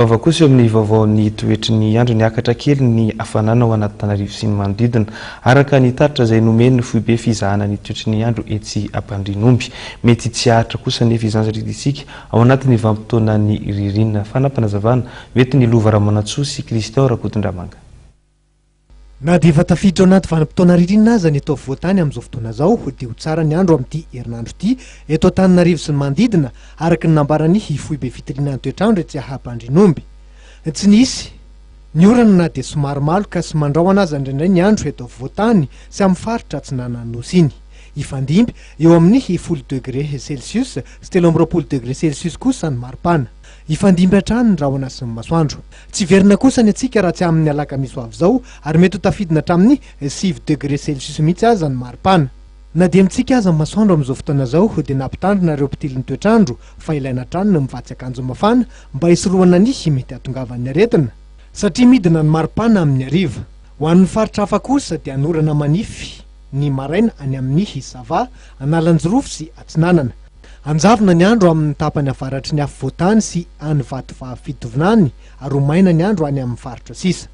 Vaovao kosa eo amin'ny vaovaon'ny toetry ny andro, niakatra kely ny hafanana ao Antananarivo sy ny manodidina, araka ny tatitra izay nomen'ny foibe fizahana ny toetry ny andro etsy Ampandrianomby. Mety tsy haharitra kosa anefa izany satria isika ao anatin'ny vanim-potoanan'ny ririnina. Fanampinazavana, mety ny Lova Ramanantsoa sy Christian Rakotondramanga. Na dia efa tafiditra ao anaty vanim-potoana ririnina aza ny eto afovoan-tany amin'izao fotoana izao dia ho tsara ny andro amin'ity herinandro ity eto Antananarivo sy ny manodidina, araka ny nambaran'ny foibe fitiliana ny toetr'andro etsy Ampandrianomby. Tsy nisy ny orana na dia somary maloka sy mandrahona aza indraindray ny andro eto afovoan-tany sy amin'ny faritra atsinanan'ny Nosy iny. Hifandimby eo amin'ny folo degre celsius sy 23 degre celsius kosa ny maripana. Hifandimby hatrany ny rahona sy ny masoandro. Tsy hiverina kosa ny hatsiaka raha tsy amin'ny alakamisy ho avy izao ary mety ho tafidina hatramin'ny sivy degre celsius mihitsy aza ny maripana. Na dia mitsiky aza ny masoandro amin'izao fotoana izao dia nampitandrina ireo mpitily ny toetr'andro fa ilaina hatrany ny mivatsy akanjo mafana mba hisorohana ny mety hahatongavan'ny aretina satria midina ny maripana amin'ny hariva. Ho an'ny faritra hafa kosa dia hanorana manify ny maraina any amin'ny Sava, Analanjirofo sy Atsinanana. Hanjavona ny andro amin'ny tapany avaratry ny afovoan-tany sy any Vatovavy Fitovinany ary ho maina ny andro any amin'ny faritra sisa.